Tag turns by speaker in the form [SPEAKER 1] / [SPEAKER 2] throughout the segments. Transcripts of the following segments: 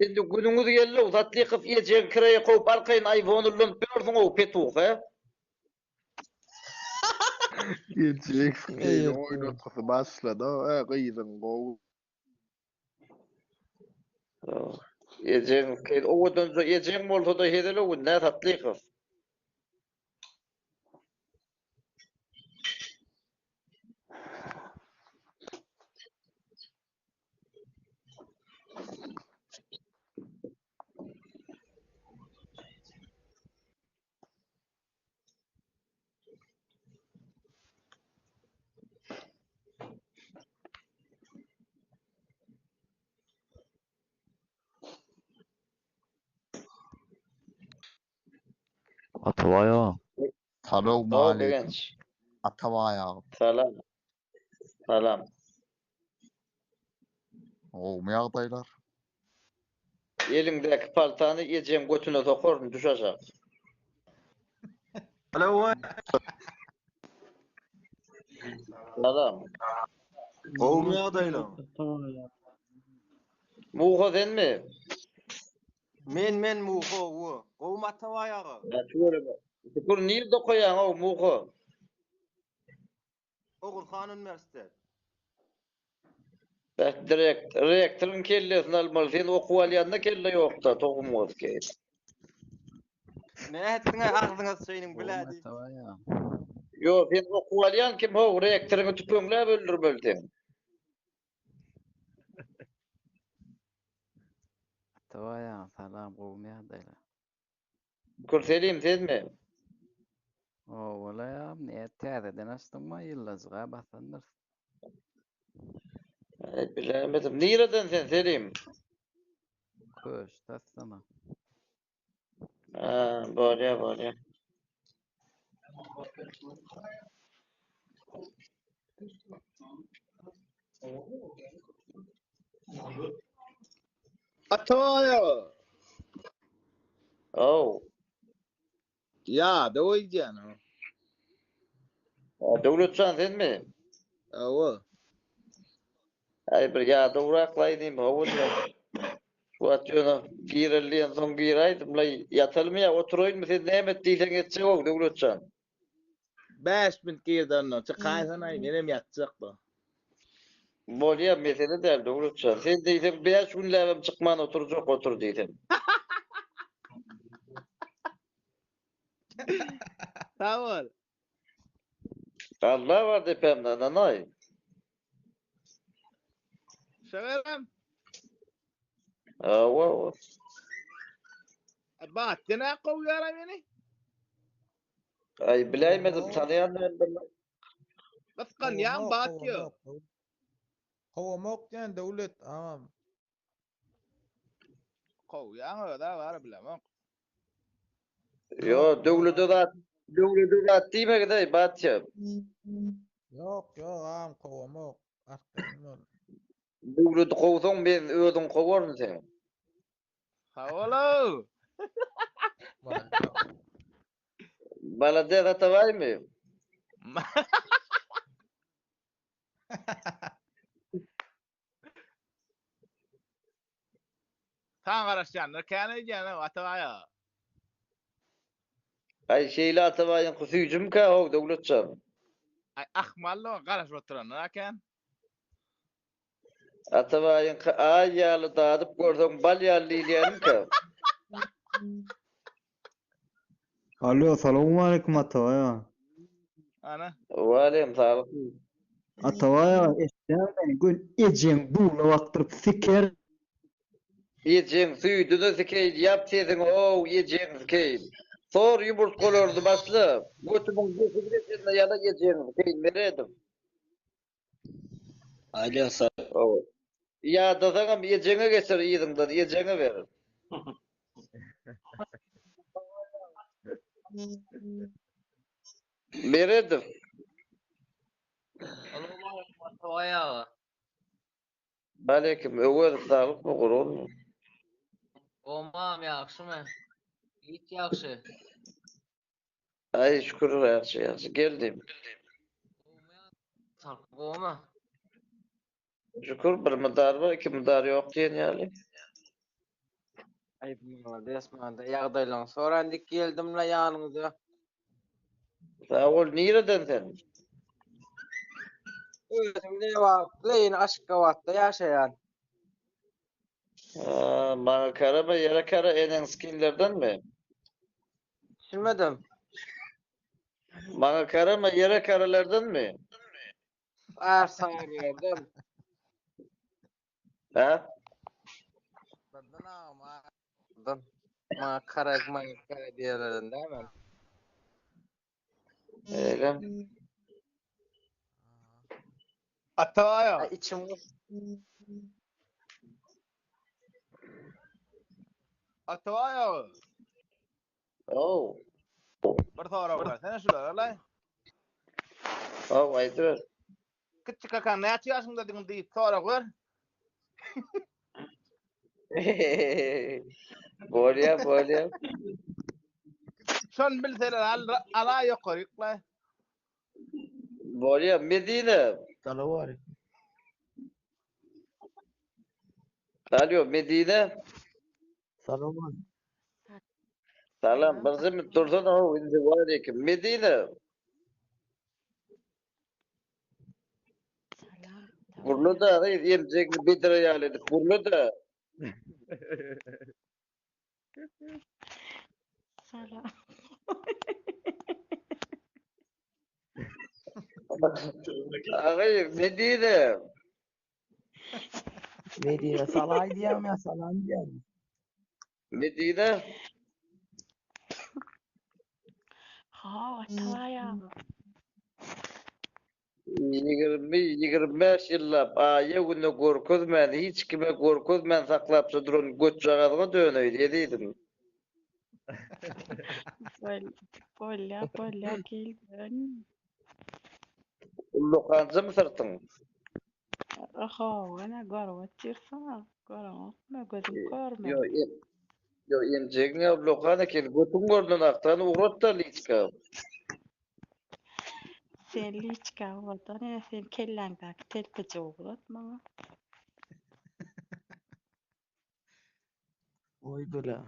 [SPEAKER 1] Indi günüňiz geldi-ow, Satlykow ejeňi kireýe kowup arkaýyn iPhone ullanyp ýörsüň-ow, petuh, he?
[SPEAKER 2] Ejeň skeýiň oýnatgysy başlady-ow, e, gyzyň gowy.
[SPEAKER 1] Ejeň skeýi owadanja ejeň bolsa-da hezil-ow indi, hä, Satlykow?
[SPEAKER 3] Atabaý aga.
[SPEAKER 1] Hawa,
[SPEAKER 2] Salowmaleýkim.
[SPEAKER 1] Begenç.
[SPEAKER 2] Atabaý aga.
[SPEAKER 1] Salam. Salam.
[SPEAKER 2] Gowumy ýagdaýlar?
[SPEAKER 1] Eliňdäki paltany ejeň götüne sokaryn, düş aşak. Salam.
[SPEAKER 4] Gowumy ýagdaýlaň?
[SPEAKER 1] Muha senmi?
[SPEAKER 4] Men men Muha owo. Gowumy Atabaý aga?
[SPEAKER 1] Tüweleme. Şükür nirde okaýaň-ow Muha?
[SPEAKER 4] Oguzhan uniwersitet.
[SPEAKER 1] Beh direkt rektoryň kellesini almaly sen okuw alýanda kelle ýokda tohum goski.
[SPEAKER 4] Nätdiňä agzyňa syçaýynyň bilä diýip.
[SPEAKER 1] Ýo sen okuw alýan kim how rektoryňy tüpeňläp öldürmeli sen.
[SPEAKER 5] Atabaý aga salam gowumy ýagdaýlar.
[SPEAKER 1] Şükür Selim senmi?
[SPEAKER 5] Howala ýa, ne täzeden açdyňmy ýyllajyga basandyrys.
[SPEAKER 1] Aý bilemedim. Nireden sen Selim?
[SPEAKER 5] Köşk taslama.
[SPEAKER 1] Ha, bolýa bolýa.
[SPEAKER 6] Atabaý aga.
[SPEAKER 1] Ow.
[SPEAKER 6] Ýada goýdýan.
[SPEAKER 1] Döwletjan senmi?
[SPEAKER 6] Hawa.
[SPEAKER 1] Aý bir ýadawraklaý diýdim, hawa diýen. Şu wagt ýöne gireli diýen soň giräýdim-laý, ýatalymy ýa oturaýynmy sen näme et diýseň etjek-ow Döwletjan.
[SPEAKER 6] 5 minut girdi ondan. Çykaýsanaý, menem ýatjak-da.
[SPEAKER 1] Bolýa, mesele däl Döwletjan. Sen diýseň 5 günläbem çykman oturjak, otur diýseň.
[SPEAKER 6] Sag bol.
[SPEAKER 1] Allah bar depämde, ynanaý.
[SPEAKER 6] Şegerem.
[SPEAKER 1] Hawa, hawa.
[SPEAKER 6] Batda nä kowýar-a meni?
[SPEAKER 1] Aý, biläýmedim, tanaýan däldim.
[SPEAKER 6] Gysganýaň Batýa.
[SPEAKER 7] Kowamok diýen Döwlet agam.
[SPEAKER 6] Kowýaň öz-ä bar bilemok.
[SPEAKER 1] Ýo, döwlete zat, döwlete zat diýmegideý, Batýa.
[SPEAKER 7] Ýok, ýok agam kowamok. Arkaýyn bol.
[SPEAKER 1] Döwleti kowsaň men özüň kowaryn seni.
[SPEAKER 6] Sag bol-ow.
[SPEAKER 1] Malades Atabaýmy?
[SPEAKER 6] Saňa garaşýanlar kän öýdýän-ow, Atabaý aga.
[SPEAKER 1] Aý şeýle Atabaýyňky süýjümkä how Döwletjan?
[SPEAKER 6] Aý ahmal-da garaşyp oturanlar-a kän.
[SPEAKER 1] Atabaýyňky aý ýaly dadyp görseň bal ýaly diýilýänmikä?
[SPEAKER 8] Alo salowmaleýkim Atabaý aga.
[SPEAKER 6] Ana.
[SPEAKER 1] Waleýkim salam.
[SPEAKER 8] Atabaý aga eşitýäňmi meni göni ejeň dula bakdyryp siker.
[SPEAKER 1] Ejeň süýdüne sikeýin ýap sesiňi ow ejeň sikeýin. Sor ýumurtgalaryny başla. Götümiň deşigine çenli ýala ejeň sikeýin Meredow.
[SPEAKER 9] Alo sag.
[SPEAKER 1] Ýadasaňam ejeňe geçir yzyňdan ejeňe ber. Meredow.
[SPEAKER 10] Salowmaleýkim Atabaý aga.
[SPEAKER 1] Aleýkim Öwezow saglykmy gurgunmy.
[SPEAKER 10] Gowmam ýagşymy? Hiç ýagşy.
[SPEAKER 1] Aý şükür ýagşy ýagşy geldim.
[SPEAKER 10] Gowmy?
[SPEAKER 1] Şükür bir mydar bar iki mydar ýok diýen ýaly.
[SPEAKER 10] Aý, malades, malades. Ýagdaýlaryňy soran dik geldim-le ýanyňyza.
[SPEAKER 1] Sag bol, nireden sen?
[SPEAKER 10] Özüm Lebaply, ýene Aşgabatda ýaşaýan.
[SPEAKER 1] Ha, maňa karama, ýere kara eneň skinlerdenmi?
[SPEAKER 10] Düşünmedim.
[SPEAKER 1] Maňa karama, ýere karalardanmy?
[SPEAKER 10] Ärsarylardan.
[SPEAKER 1] Hä?
[SPEAKER 10] Birden agam, birden. Maňa kara, maňa kara diýerlerden däl men.
[SPEAKER 1] Eýlem.
[SPEAKER 6] Atabaý aga.
[SPEAKER 10] Ay, içim
[SPEAKER 6] Atabaý aga.
[SPEAKER 1] Ow.
[SPEAKER 6] Bir sorag bersene şulara laý.
[SPEAKER 1] Ow, aýdyber.
[SPEAKER 6] Kiçi kakaň näçe ýaşyňdadygyny diýip sorag ber.
[SPEAKER 1] Bolýa, bolýa.
[SPEAKER 6] Şony bilseler al, ala ýokaryk laý.
[SPEAKER 1] Bolýa, Medine.
[SPEAKER 3] Salowmaleýkim.
[SPEAKER 1] Alo, Medine.
[SPEAKER 3] Salowmaleýkim.
[SPEAKER 1] Salam, birje minut dursana, how, indi waleýkim. Medine.
[SPEAKER 9] Salam.
[SPEAKER 1] Gurla-da, gyz, emjegini bedre ýaly edip gurla-da.
[SPEAKER 9] Salam.
[SPEAKER 1] Agy, Medine.
[SPEAKER 3] Medine salaý diýýäňmi ýa salam diýýäňmi?
[SPEAKER 1] Medine.
[SPEAKER 9] Hawa, Atabaý aga.
[SPEAKER 1] 20, 25 ýyllap aýa-güne görkezmän, hiç kime görkezmän saklapja duran götjagazyňa döneýin, ezizim.
[SPEAKER 9] Bol, bolýa, bolýa, gel dön.
[SPEAKER 1] Ullakanjamy syrtyň?
[SPEAKER 9] Hawa, ene görüp otyrsyň-a. Göreňokmy, gözüm körmi?
[SPEAKER 1] Ýo, ýo, emjegiň-ä ullakan eken, götüň görnen akdan ugrat-da liçka.
[SPEAKER 9] Sen liçka ugradan, ene sen kelläňdäki telpeji ugrat maňa.
[SPEAKER 3] Oý bela.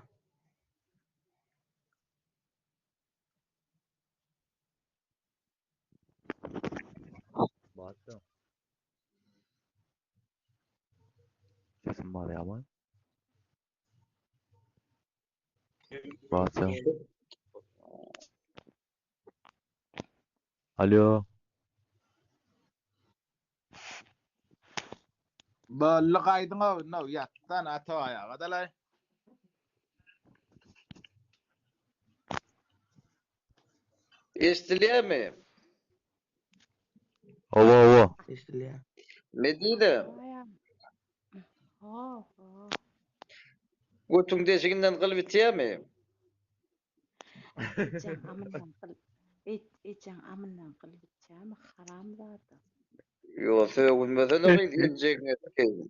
[SPEAKER 11] Barça. Sesim barýarmy? Barça. Alo.
[SPEAKER 6] Bolly gaýdyň ow, now ýatdan Atabaý aga dalaý.
[SPEAKER 1] Eşdilýärmi?
[SPEAKER 11] Hawa, hawa.
[SPEAKER 3] Eşidilýär.
[SPEAKER 1] Medine.
[SPEAKER 9] Hawa, hawa.
[SPEAKER 1] Götüň deşiginden gyl bitýärmi?
[SPEAKER 9] Ejeň amyndan gyl. Ejeň amyndan gyl bitýärmi, haramzada?
[SPEAKER 1] Ýo, sögünmesene gyz, emjegiňe sikeýin.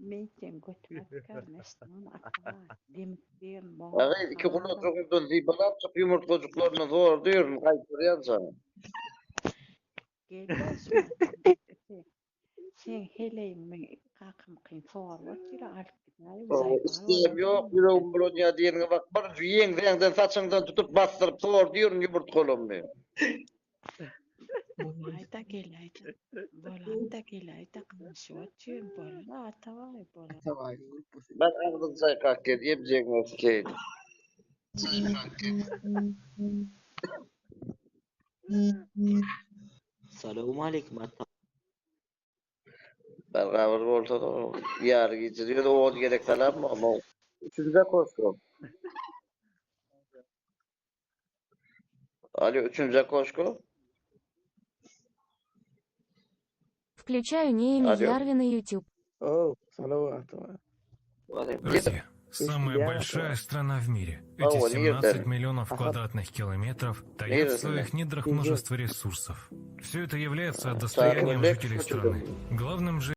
[SPEAKER 9] Men seň götüňe sikerin, eşitdiňmi, Atabaý? Demip birin, boňa,
[SPEAKER 1] A gyz, iki
[SPEAKER 9] haramzada.
[SPEAKER 1] gulajygyňdan sypalap çyk, ýumurtgajyklaryndan zorduýryn, gaýtarýançaň.
[SPEAKER 9] Gel bolşuňa, seň heleýiň meň kakamkyn sorup otyr, alyp gidäý,
[SPEAKER 1] Hawa,
[SPEAKER 9] zaýbal
[SPEAKER 1] islegim
[SPEAKER 9] bolar
[SPEAKER 1] ýok,
[SPEAKER 9] diýdim.
[SPEAKER 1] ýüregim bulanýar diýeniňe bak, bir ýeňsäňden saçyňdan tutup basdyryp zorduýryn ýumurtgalamny.
[SPEAKER 9] Bolaýda geläýde. Bolaýda geläýde garaşyp otyryn. Boldy Atabaý, bola.
[SPEAKER 3] Atabaýyň grupbasy.
[SPEAKER 1] Bar agzyňy çaýkap gel, emjegiňe sikeýin.
[SPEAKER 3] Salowmaleýkim Ata.
[SPEAKER 1] Bar gabyr bolsa da ýary gije ýöne on gezek salam bolma. Üçünji koşka. Alo üçünji koşka.
[SPEAKER 12] Включаю Нееми
[SPEAKER 1] Алло.
[SPEAKER 12] Ярви на YouTube.
[SPEAKER 3] Ow, salowat Atabaý.
[SPEAKER 13] Россия – самая
[SPEAKER 3] Eşidilýär
[SPEAKER 13] большая
[SPEAKER 3] Atabaý.
[SPEAKER 13] страна в мире. Эти
[SPEAKER 1] Hawa,
[SPEAKER 13] 17
[SPEAKER 1] nirden?
[SPEAKER 13] миллионов
[SPEAKER 3] Ahal.
[SPEAKER 13] квадратных километров таят в
[SPEAKER 1] Niresinden?
[SPEAKER 13] своих недрах
[SPEAKER 3] Nirden?
[SPEAKER 13] множество ресурсов. Все это является
[SPEAKER 1] Çakyr
[SPEAKER 13] достоянием
[SPEAKER 1] Lek
[SPEAKER 13] жителей страны.
[SPEAKER 1] köçeden.
[SPEAKER 13] Главным же.